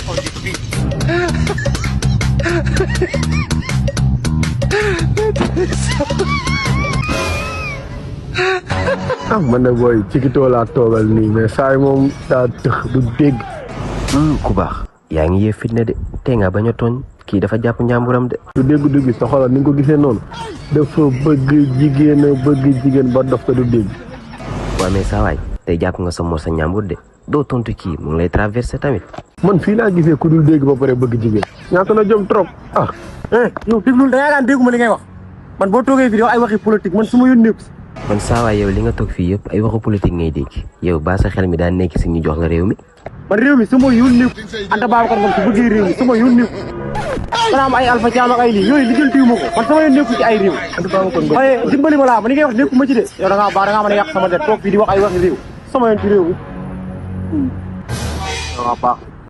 on the beat. ah man de booy ci ki toolaa toogal nii mais saa yi moom daa tëx du dégg. ku baax yaa ngi yee fitna de tey nga bañ a tooñ kii dafa jàpp njàmburam de. du dégg du gis sa xoolal ni nga ko gisee noonu dafa bëgg jigéen ba dof ko du dégg. waaw mais saa waay tey jàpp nga sa mor sa njàmbur de doo tontu kii mu ngi lay traversé tamit. man fii laa gisee ku dul dégg ba pare bëgg jigéen ñaata na jom trop ah. yow déglul da ngaa daan dégguma li ngay wax man boo toogee fii di wax ay waxi politique man su ma yónnee ko. man saa waay yow li nga toog fii yëpp ay waxu politique ngay dégg yow ba sa xel mi daan nekk si ñu jox la réew mi. man réew mi su ma yónnee ko Anta Babacar Ngom su bëggee réew mi su ma yónnee ko dana am ay Alpha Thiam ak ay lii yooyu lijjantiwu ma ko man sama yónnee ko ci ay réew. Anta Babacar Ngom waaye dimbali ma laa man li ngay wax nekku ma ci de yow da ngaa baax da ngaa mën a yàq sama der toog fii di wax ay waxi réew sama yoon ci réew mi da ngaa baax.